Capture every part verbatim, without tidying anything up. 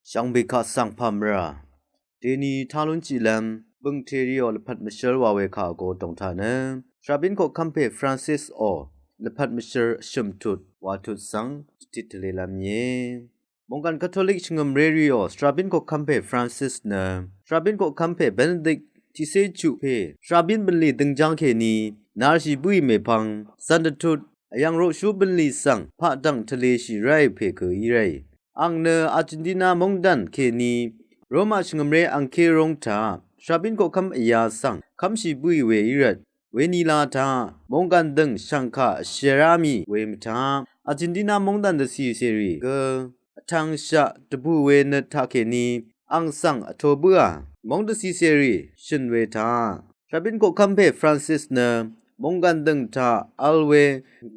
Shvngbe kaq svng pà mvrà deni talún chiqlv́m bø̀ngtè rìò lvpat mvshǿl wa we kà vgo dòng taq nø svrabín koqkv́m pè Francis ò lvpat mvshǿl shø̀m tut wa tut svng dvtit tvlelv́m íe. Mòngkàn Katolik shvngø̀mré rìò svrabín koqkv́m pè Francis nø svrabín koqkv́m pè Benedict tiqcé chuq pè svrabín bv̀nlì døngjá kèní narshì bǿì mèpvng zv̀n dvtut vyv̀ng roqshú bv̀nlì svng paqdv̀ng tvleshì ráì pè gø í ráì. Àng nø Argentina móngdàn kèní Roma shvngø̀mré angké róng taq svrabín koqkv́m vyá svng kv́mshì bǿì we í rvt, wenila taq mòngkàn dø̀ng shv̀ngkà vshvrá mì we mvtaq Argentina móngdàn dvcì cèrì gø vtvngshaq dvbù we nøt taqkèní àng svng vtō bǿà móng dvcì cèrì shø̀n we taq svrabín koqkv́m pè Francis nø mòngkàn dø̀ng taq vl we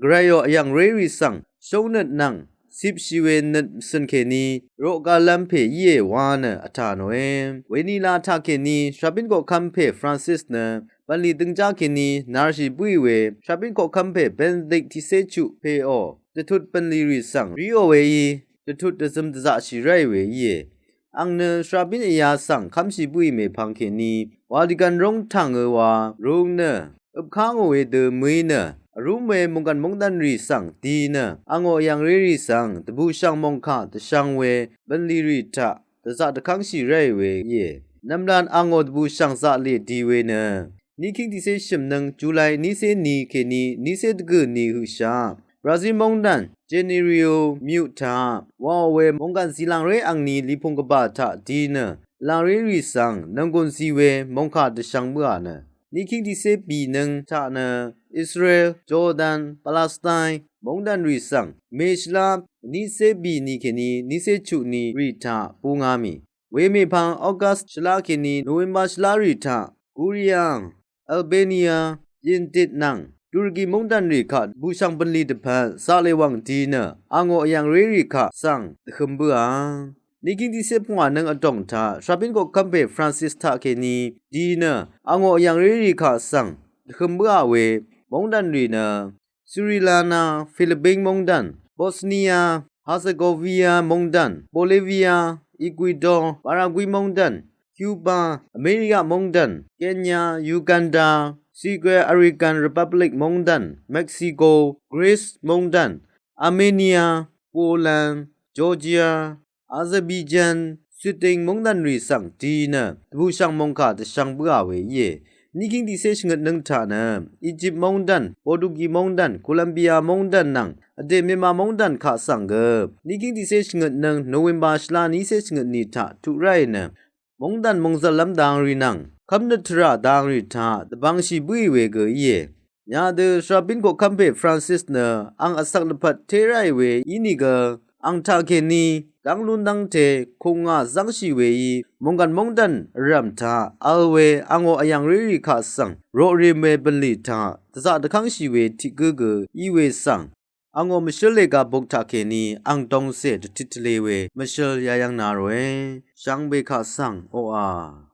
gvrayò vyv̀ngré rì svng shóngnøt nvng cipshì we nøt mvcø̀n kèní roqgalv́m pè íe wa nø vtà nòe. Wenila taqkèní svrabín koqkv́m pè Francis nø bv̀nlì døngjá kèní narshì bǿì we svrabín koqkv́m pè Benedict tiqcé chuq pè ò dvtut bv̀nlì rì svng ríò we í dvtut dvzøm dvzaqshì ráì we íe. Àng nø svrabín vyá svng kv́mshì bǿì mèpvng kèní Vatican róng tàngø wa rúng nø øpká ngò we dø mø̀í nø vrúm we mòngkàn móngdàn rì svng di nø àngó vyv̀ngré rì svng dvbùshv̀ng mòngkà dvshvng we bv̀nlì rì taq dvzaq dvkv́ngshì ráì we íe. Nv̀mlat àngó dvbùshv̀ng zaqlè di we nø Níkíng tiqcé shø̀mnøng July nícé ni kèní nícé dvgø̀ ni høqshaq Brazil móngdàn Janeiro myuq taq waò we mòngkàn zìlàngré angni lìpung gvbà taq di nø làngré rì svng nònggùn zi we mòngkà dvshvng bǿà nø níkíng tiqcé bìnøng taq nø Israel, Jordan, Palestine móngdàn rì svng mèshvlá nícé bì ni kèní nícé chuq ni rì taq búngá mì. Wemèpvng August shvlá kèní November shvlá rì taq Korea, Albania, Pyindit nvng Turkey móngdàn rì kaq dvbùshv̀ng bv̀nlì dvpvt zaqlè wv̀ng di nø àngó vyv̀ngré rì kaq svng dvhøm bǿà. Níkíng tiqcé pvngwà nøng vdòng taq svrabín koqkv́m pè Francis taqkèní di nø àngó vyv̀ngré rì kaq svng dvhøm bǿà we móngdàn rì nø Sri Lanka, Philippine móngdàn, Bosnia Herzegovina móngdàn, Bolivia, Ecuador, Paraguay móngdàn, Cuba, America móngdàn, Kenya, Uganda, Czech Republic móngdàn, Mexico, Greece móngdàn, Armenia, Poland, Georgia, Azerbaijan, Sweden móngdàn rì svng di nø dvbùshv̀ng mòngkà dvshvng bǿà we íe. Níkíng tiqcé shvngøt nøng taq nø Egypt móngdàn, Portugal móngdàn, Colombia móngdàn nvng vdè Myanmar móngdàn kaq svng gø níkíng tiqcé shvngøt nøng November shvlá nícé shvngøt ni taq tuq ráì nø móngdàn mòngzv̀llv́m dang rì nvng kv́mnøt tvrà dang rì taq dvbvngshì bǿì we gø íe. Yadø svrabín koqkv́m pè Francis nø àng vsvk lvpat té ráì we ínìgø àng taqkèní dv́ng lún dv́ngte kùngà zv́ngshì we í mòngkàn móngdàn vrv̀m taq vl we àngó vyv̀ngré rì kaq svng roqrìm we bv̀nlì taq dvzaq dvkv́ngshì we tiq gǿ gø í we svng àngó mvshǿl lèga buk taqkèní àng dongcè dvtit tvlē we mvshǿl yayv́ng na ròe. Shvngbe kaq svng oqà